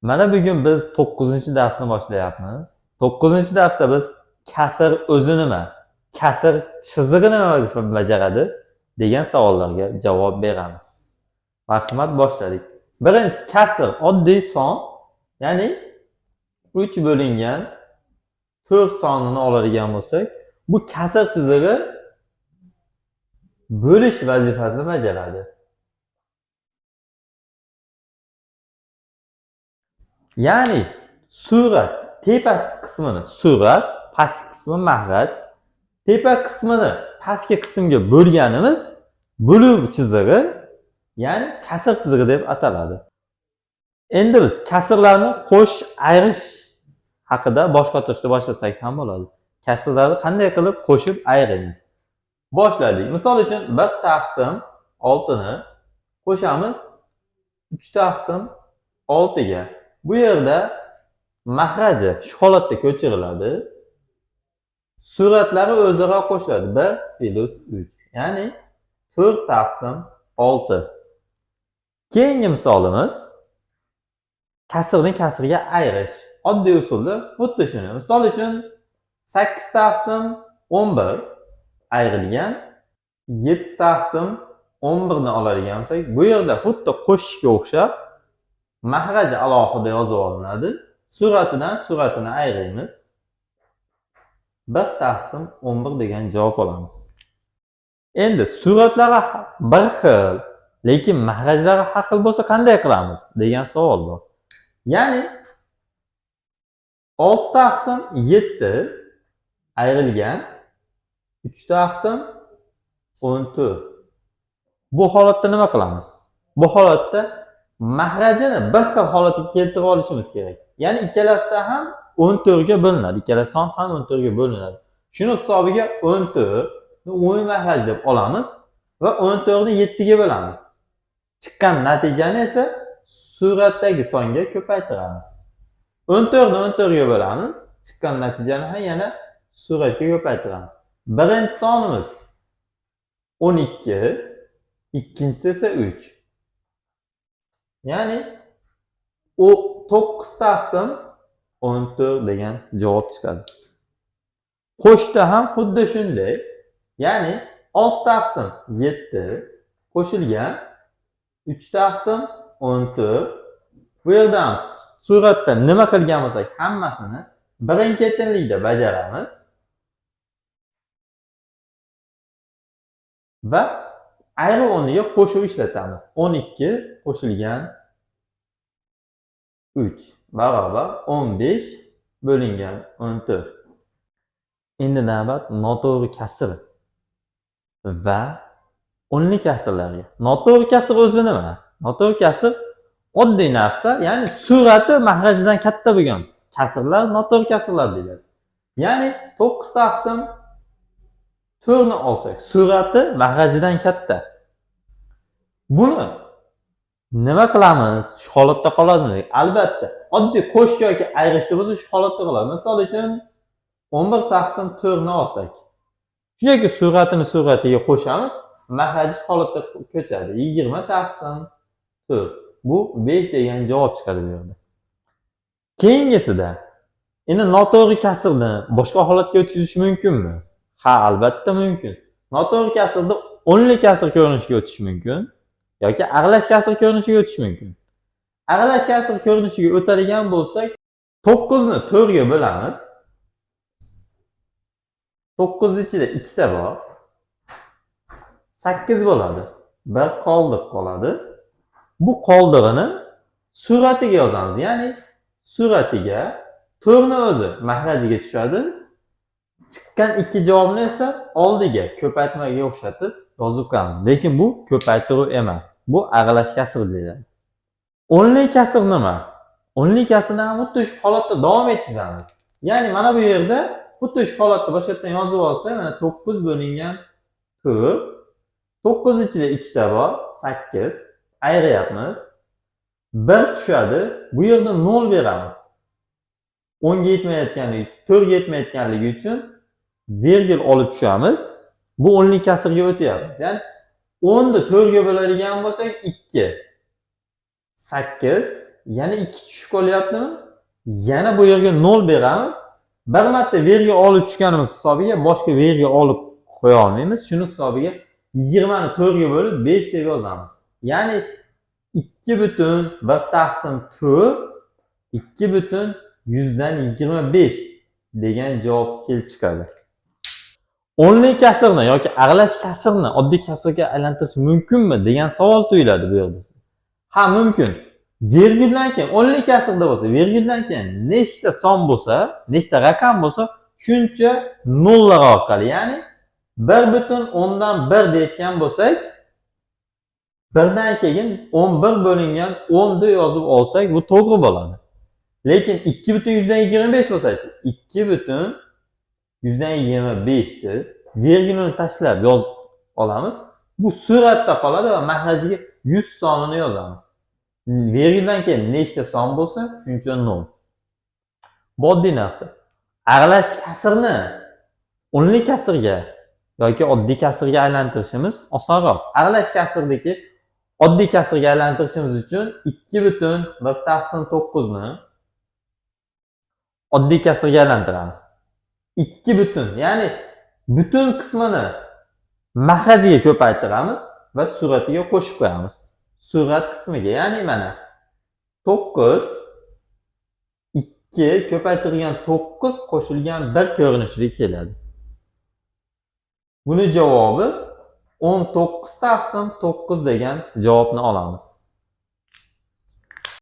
Mana bugun biz 9-darsni boshlayapmiz. 9-darsda biz kasr o'zi nima, kasr chizig'i nima vazifa bajaradi degan savollarga javob beramiz. Marhamat, boshladik. Birinchi kasr oddiy son, ya'ni 3 bo'lingan 4 sonini oladigan bo'lsak, bu kasr chizig'i bo'lish vazifasini bajaradi. Ya'ni surat tepa qismini surat, pastki qismi mahraj, tepa qismini pastki qismga bo'lganimiz bo'luv chizig'i, ya'ni kasr chizig'i deb ataladi. Endi biz kasrlarni qo'shish, ayirish haqida bosh qotirishni boshlasak ham bo'ladi. Kasrlarni qanday qilib qo'shib ayiramiz? Boshladik. Misol uchun 1 taqsim 6 ni qo'shamiz 3 taqsim 6 ga. Bu yerda mahraji shu holatda ko'chiriladi. Suratlari o'zaro qo'shiladi. 1 plus 3, ya'ni 4 taqsim 6. Keyingi misolimiz kasrni kasrga ayirish. Oddiy usulda xuddi shuni. Misol uchun 8 taqsim 11 ayrilgan 7 taqsim 11 ni oladigan bo'lsak, bu yerda xuddi qo'shishga o'xshab mahraji alohida yozib olinadi. Suratidan suratini ayiramiz. 1 taqsim 11 degan javob olamiz. Endi suratlari bir xil, lekin mahrajlari har xil bo'lsa qanday qilamiz degan savol bor. Ya'ni 6 taqsim 7 ayrilgan 3 taqsim 14. Bu holatda nima qilamiz? Bu holatda mahrajini bir xil holatga keltirib olishimiz kerak. Ya'ni ikkalasida ham 14 ga bo'linadi. Ikkala son ham 14 ga bo'linadi. Shuni hisobiga 14 ni umumiy mahraj deb olamiz va 14 ni 7 ga bo'lamiz. Chiqqan natijani esa suratdagi songa ko'paytiramiz. 14 ni 14 ga bo'lamiz, chiqqan natijani ham yana suratga ko'paytiramiz. Birinchi sonimiz 12, ikkinchisi esa 3. Ya'ni o 9 taqsim 14 degan javob chiqadi. Qo'shda ham xuddi shunday. Ya'ni 6 taqsim 7 qo'shilgan 3 taqsim 14. Bu yerda ham suratda nima qilgan bo'lsak hammasini birin-ketinlikda bajaramiz. Va ayri o'rniga qo'shib ishlatamiz. 12 qo'shilgan 3 barobar 15 bo'lingan 14. Endi navbat noto'g'ri kasr va o'nli kasrlarga. Noto'g'ri kasr o'zi nima? Noto'g'ri kasr oddiy narsa, ya'ni surati mahrajidan katta bo'lgan kasrlar noto'g'ri kasrlar deyiladi. Ya'ni 9 taqsim 4 ni olsak, surati mahrajidan katta. Buni nima qilamiz? Shu holatda qoladimi? Albatta, oddiy qo'shish yoki ayirishda bo'lsa shu holatda qoladi. Misol uchun 11 taqsim 4 ni olsak, shunchaki suratini suratiga qo'shamiz, mahraji shu holatda ko'chadi. 20 taqsim 4. Bu 5 degan javob chiqadi bu yerda. Keyingisida endi noto'g'ri kasrni boshqa holatga o'tkazish mumkinmi? Ha, albatta mumkin. Noto'g'ri kasrni o'nli kasr ko'rinishiga o'tish mumkin yoki aralash kasr ko'rinishiga o'tish mumkin. Aralash kasr ko'rinishiga o'tadigan bo'lsak, 9 ni 4 ga bo'lamiz. 9 ichida 2 ta bor. 8 bo'ladi. Bir qoldiq qoladi. Bu qoldig'ini suratiga yozamiz. Ya'ni suratiga 4 ni o'zi mahrajiga tushadi. Chiqqan 2 javobni esa oldiga ko'paytmaga o'xshatib yozib qo'yamiz. Lekin bu ko'paytiruv emas. Bu aralash kasr deyiladi. O'nli kasr nima? O'nli kasrni ham xuddi shu holatda davom etkazamiz. Ya'ni mana bu yerda xuddi shu holatda boshqatdan yozib olsak, mana 9 bo'lingan 4. 9 ichida 2 ta bor, 8. Ayirayapmiz. 1 tushadi. Bu yerda 0 beramiz. 10 ga yetmayotganligi, 4 ga yetmayotganligi uchun vergil olib tushamiz. Bu o'nli kasrga o'tyapmiz. Ya'ni 10 ni 4 ga bo'ladigan bo'lsak 2. 8 Yana 2 tushib qolyaptimi? Yana bu yerga 0 beramiz. Bir marta verga olib tushganimiz hisobiga boshqa verga olib qo'ya olmaymiz. Shuni hisobiga 20 ni 4 ga bo'lib 5 deb yozamiz. Ya'ni 2,1 taqsim 4 2,25 degan javob kelib chiqadi. O'nli kasrni yoki aralash kasrni oddiy kasrga aylantirish mumkinmi degan savol tuyuladi bu yerda. Ha, mumkin. Verguldan keyin o'nli kasrda bo'lsa, verguldan keyin nechta son bo'lsa, nechta raqam bo'lsa, shuncha nollar orqali, ya'ni 1,1 deyotgan bo'lsak, birdan keyin 11 bo'lingan 10 deb yozib olsak, bu to'g'ri bo'ladi. Lekin 2,25 bo'lsa-chi, 2,25 ni vergulini tashlab yozib olamiz. Bu suratda qoladi va mahrajiga 100 sonini yozamiz. Verguldan keyin nechta son bo'lsa, shuncha nol. Bu oddiy narsa. Aralash kasrni o'nli kasrga yoki oddiy kasrga aylantirishimiz osonroq. Aralash kasrdagi oddiy kasrga aylantirishimiz uchun 2,1 taqsim 9 ni oddiy kasrga aylantiramiz. 2 butun, ya'ni butun qismini mahrajiga ko'paytiramiz va suratiga qo'shib qo'yamiz. Surat qismiga, ya'ni mana 9 2 ko'paytirilgan 9 qo'shilgan 1 ko'rinishida keladi. Buni javobi 19 taqsim 9 degan javobni olamiz.